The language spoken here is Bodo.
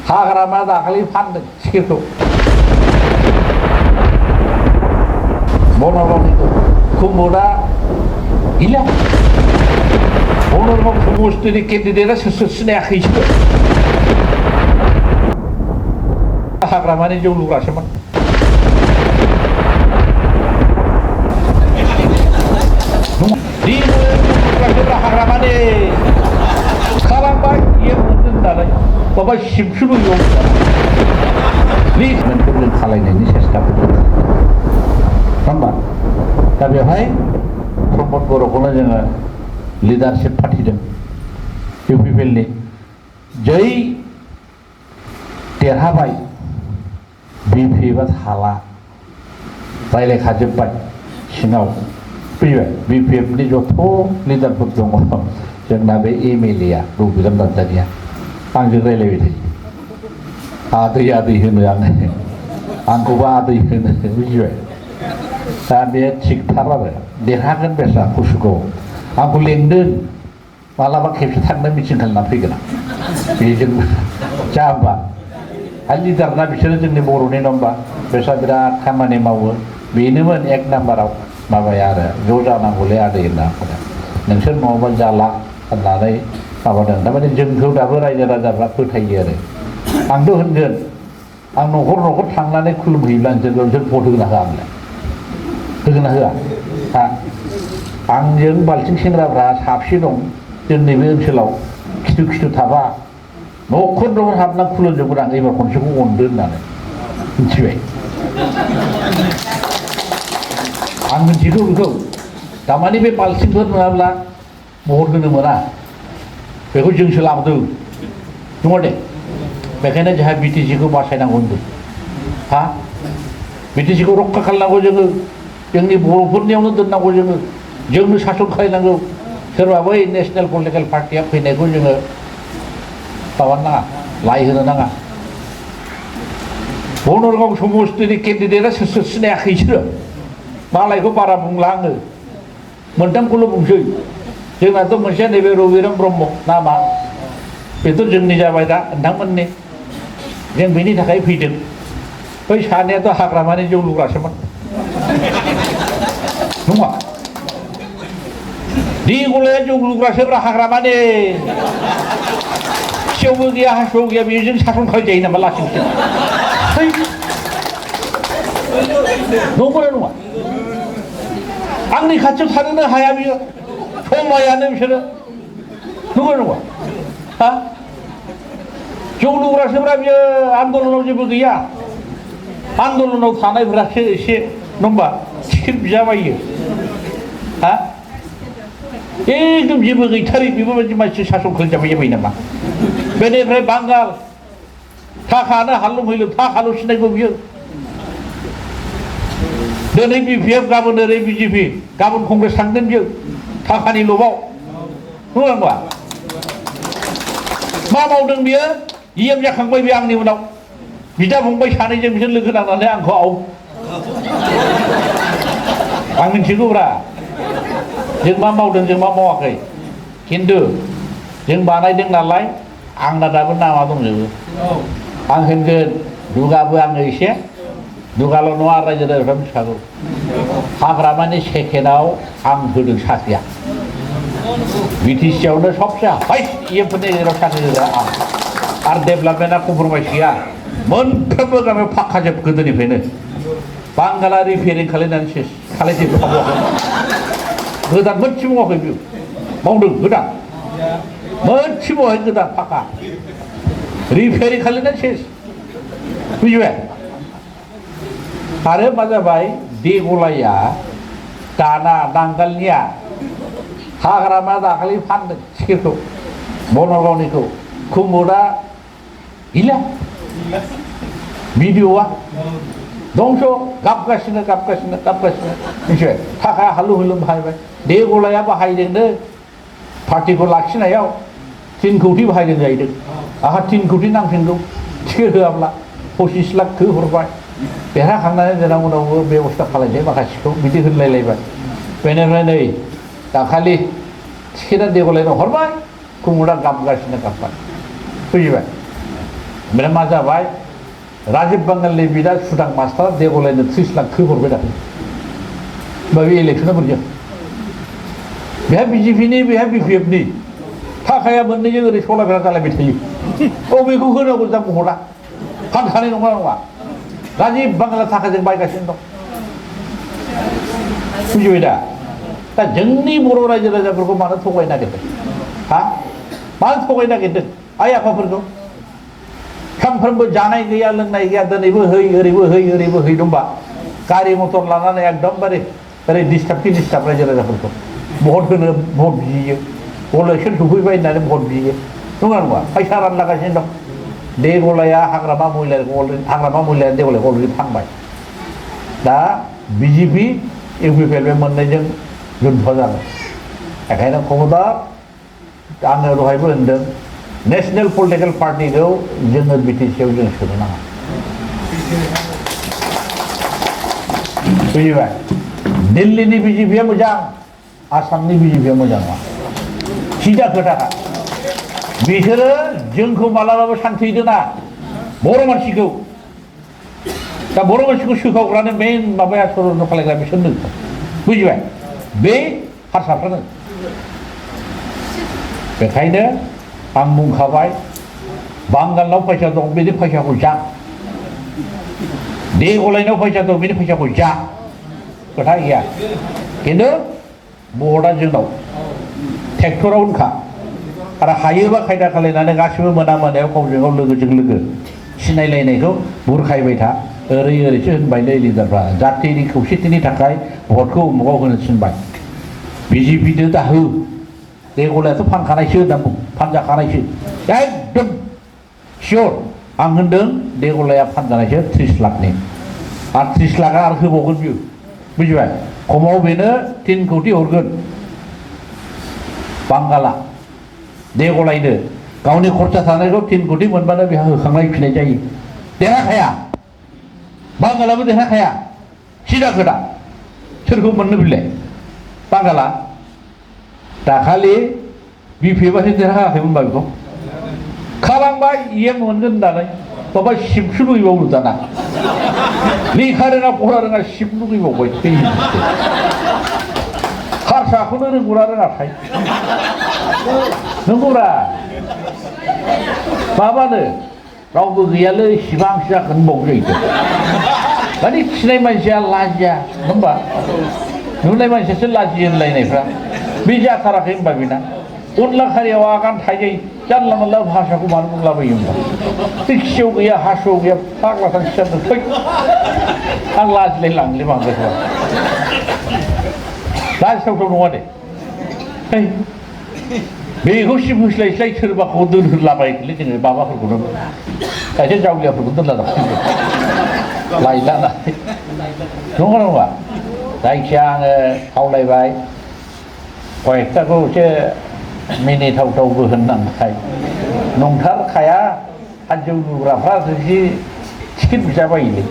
하ग्रा마 다खालि फानदों टिकेटखौ बनरगावनिखौ कुमुदा गैला बनरगाव समस्तिनि केन्डिडेटआ सोर सिनायाखै इसोरो हाग्रामानि जौ लुग्रासोमोन हाग्रामानि खालामबाय इयो मोनदों होननानै माबा सिबसुलु जों खालायनायनि सेस्टाफोर होमबा दा बेवहाय प्रमद बर'खौनो जोङो लिडारशिप फाथिदों इउपिपिएलनि जै देरहाबाय बिपिएफआ हाला रायलायखाजोब्बाय सिङाव फैबाय बिपिएफनि जथ' लिडारफोर दङ जोंना बे एमएलएआ रबिराम नार्जारिया आंजों रायलायबाय थायो आदै होनो आंखौबो आदै होनो बुजिबाय दा बे थिगथार आरो देरहागोन बेसा कुसुगाव आंखौ लेंदों मालाबा खेबसे थांनो मिटिं खालामना फैगोन आं बेजों जा होमबा आरो लिडारना बिसोरो जोंनि बर'नि नम्बा बेसा बिराद खामानि मावो बेनोमोन एक नाम्बाराव माबाया आरो ज' जानांगौलै आदै होनना नोंसोर नङाबा जाला होननानै माबादों थारमाने जोंखौ दाबो रायजो राजाफ्रा फोथायो आरो आंथ' होनगोन आं न'खर न'खर थांनानै खुलुमहैब्ला नोंसोर भट होगोन ना होआ आंलाय होगोन ना होआ आंजों बाल्थिं सेंग्राफ्रा साबसे दं जोंनि बे ओनसोलाव खिथु थाबा न'खर न'खर हाबना खुलुमजोबगोन आं एबार खनसेखौ अनदो होननानै मिथिबाय आं मिथिगौ बेखौ थारमाने बे बाल्थिंफोर नङाब्ला भट होनो मोना बेखौ जोंसो लाबोदों नङा दे बेखायनो जोंहा बिटिसिखौ बासायनांगौ होनदों बिटिसिखौ रक्षा खालामनांगौ जोङो जोंनि बर'फोरनियावनो दोननांगौ जोंनो सासन खालामनांगौ सोरबा बै नेसनेल पलिटिकेल पार्टिया फैनायखौ जोङो माबानो नाङा लाइ होनो नाङा बनरगाव समस्तिनि केन्डिडेटआ सोर सिनायाखै इसोरो मालायखौ बारा बुंला आङो मोनथामखौल' बुंसै जोंनाथ' मोनसेया नैबे रबिराम ब्रह्म नामा बेथ' जोंनि जाबाय दा नोंथांमोननि जों बेनि थाखाय फैदों बै सानैयाथ' हाग्रामानि जौ लुग्रासोमोन नङा दिगलाया जौ लुग्रासोब्रा हाग्रामानि खियावबो गैया हासुआव गैया बेजों सासन खालामजायो नामा लासिं नंगौना नङा आंनि खाथियाव थानोनो हाया बियो समायानो बिसोरो नंगौ नङा जौ लुग्रासोब्रा बियो आन्दलनाव जेबो गैया आन्दलनाव थानायफोरासो एसे नङा टिकेट बिजाबायो एकदम जेबो गैथारै बेफोरबायदि मानसि सासन खालामजाबाय नामा बेनिफ्राय बांगाल थाखानो हालुं हैलुं थाखाल' सिनायगौ बियो दिनै बिपिएफ गाबोन ओरै बिजेपि गाबोन कंग्रेस थांगोन बियो थाखानि लबाव नङा मा मावदों बियो इएम जाखांबाय बे आंनि उनाव बिदा फंबाय सानैजों बिसोर लोगो नांनानै आंखौ आं मिथिगौब्रा जों मा मावदों जों मा मावाखै खिन्थु जों बानायदों नालाय आंना दाबो नामा दंजोबो आं होनगोन दुगाबो आङो एसे दुगाल' नङा रायजो राजाफ्रा मिथिखागौ हाग्रामानि सेकेन्डआव आं होदों साख्रिया बिटिसिआवनो सबसे हाइस्ट इएमफोरनि गेजेराव साख्रि होग्रा आं आरो डेभेलपमेन्टआ कमप्रमाइस गैया मोनफ्रोमबो गामियाव फाक्काजोब गोदोनिफ्रायनो बांगाला रिपेयारिं खालायनानैसो गोदान मोनसे मावाखै बियो मावदों गोदान मोनसे मावाखै गोदान फाक्का रिपेयारिं खालायनानै सेस बुजिबाय आरो मा जाबाय देगलाया दाना नांगालनिया हाग्रामा दाखालि फानदों टिकेटखौ बनरगावनिखौ कुमुदा गैला भिडिअआ दंस' गाबगासिनो मिथिबाय थाखा हालु हुलु बाहायबाय देगलाया बाहायदोंनो पार्टिखौ लाखिनायाव 3 कौटि बाहायदों जाहैदों आंहा 3 कौटि नांफिनगौ टिकेट होआब्ला 25 लाख हरबाय देरहाखांनानै देनां उनावबो बेबस्था खालायसै माखासेखौ बिदि होनलायलायबाय बेनिफ्राय नै दाखालि टिकेटआ देगलायनो हरबाय कुमुदा गाबगासिनो बुजिबाय ओमफ्राय मा जाबाय राजीब बांगालनि बिदा सुदां मास्टारा देगलायनो 30 लाख हरबाय दाख्लै होमबा बे इलेक्सना बोरै जाखो बेहा बिजेपिनि बेहा बिपिएफनि थाखाया मोननैजों ओरै सलायग्रा जालायबाय थायो बबेखौ होनांगौ जा बुंहरा फानखानाय नङा नङा राजीब बांगाला थाखाजों बायगासिनो दं बुजिबाय दा जोंनि बर' रायजो राजाफोरखौ मानो थगायनो नागिरदों हा मानो थगायनो नागिरदों आइ आफाफोरखौ सानफ्रोमबो जानाय गैया लोंनाय गैया दिनैबो है ओरैबो है ओरैबो है दंबा गारि मटर लानानै एकदमबारे ओरै डिस्टार्ब रायजो राजाफोरखौ भट होनो भट बियो इलेक्सन सफैबाय होननानै भट बियो नङा नङा फैसा रानलागासिनो दं देगलाया हाग्रामा महिलाया देगलायखौ अलरेडि फानबाय दा बिजेपि इउपिपिएल बे मोननैजों जुद्ध जागोन बेखायनो खबरदार आङो दहायबो होनदों नेशनेल पलिटिकेल पार्टिखौ जोङो बिटिसिआव जों सोनो नाङा बुजिबाय दिल्लीनि बिजेपिया मोजां आसामनि बिजेपिया मोजां नङा सिदा खोथाखा बिसोरो जोंखौ मालाबाबो शान्ति दोना बर' मानसिखौ दा बर' मानसिखौ सोखावग्रानो मेन माबाया सरजन खालायग्रा बिसोरनो बुजिबाय बे हारसाफ्रानो बेखायनो आं बुंखाबाय बांगालनाव फैसा दं बिनि फैसाखौ जा देगलायनाव फैसा दं बिनि फैसाखौ जा खोथा गैया खिन्थु भटआ जोंनाव ट्रेक्टराव होनखा आरो हायोबा खायदा खालायनानै गासिबो मोनायाव गावजों गाव लोगोजों लोगो सिनायलायनायखौ बुरखायबाय था ओरै ओरैसो होनबायलै लिडारफ्रा जातिनि खौसेथिनि थाखाय भटखौ उमुगाव होनो थिनबाय बिजेपिनो दा हो देगलायाथ' फानखानायसो होनना बुं फानजाखानायसो एकदम सियर आं होनदों देगलाया फानजानायसो 30 लाखनि आरो 30 लाखा आरो होबावगोन बियो बुजिबाय खमाव बेनो 3 कौटि हरगोन बांगाला देगलायनो गावनि खरसा थानायखौ 3 कौटि मोनबानो बेहा होखांनाय फिनाय जायो देरहाखाया बांगालाबो देरहाखाया सिदा खोथा सोरखौ मोननो बिलाय बांगाला दाखालि बिपिएफआसो देरहायाखैमोनबा बेखौ खालामबाय इएम मोनगोन होननानै माबा सिबसु लुगैबावो दाना लेखा रोङा फरा रोङा सिब लुगैबावबाय हारसाखौनो रोंगौना रोङाथाय नंगौरा माबानो रावबो गैयालै इसिबांसो जाखोन होनबावो जाहैदों माने खिनाय मानसिया लाजिया होनबा नुनाय मानसियासो लाजियो होनलायनायफ्रा बे जाथाराखै होनबा बेना अनला खारियाव आगान थायै जानला मोनला भाषाखौ मानो बुंलाबायो होनबा खिसेव गैया हासुआव गैया फाग्ला सानसेयानो फै आं लाजिलाय लांलै बांद्रायखौ लाजिथावथाव नङा दे बेखौ सिब होस्लायस्लाय सोरबाखौ दोनहोलाबायलै जोङो माबाफोरखौनो खायसे जावलियाफोरखौ दोनला लायला नङा नङा जायखिया आङो खावलायबाय कयेकटाखौ एसे मिनिथावथावबो होननांखाय नंथारखाया हाजो लुग्राफ्रा जि टिकेट बिजाबायोलै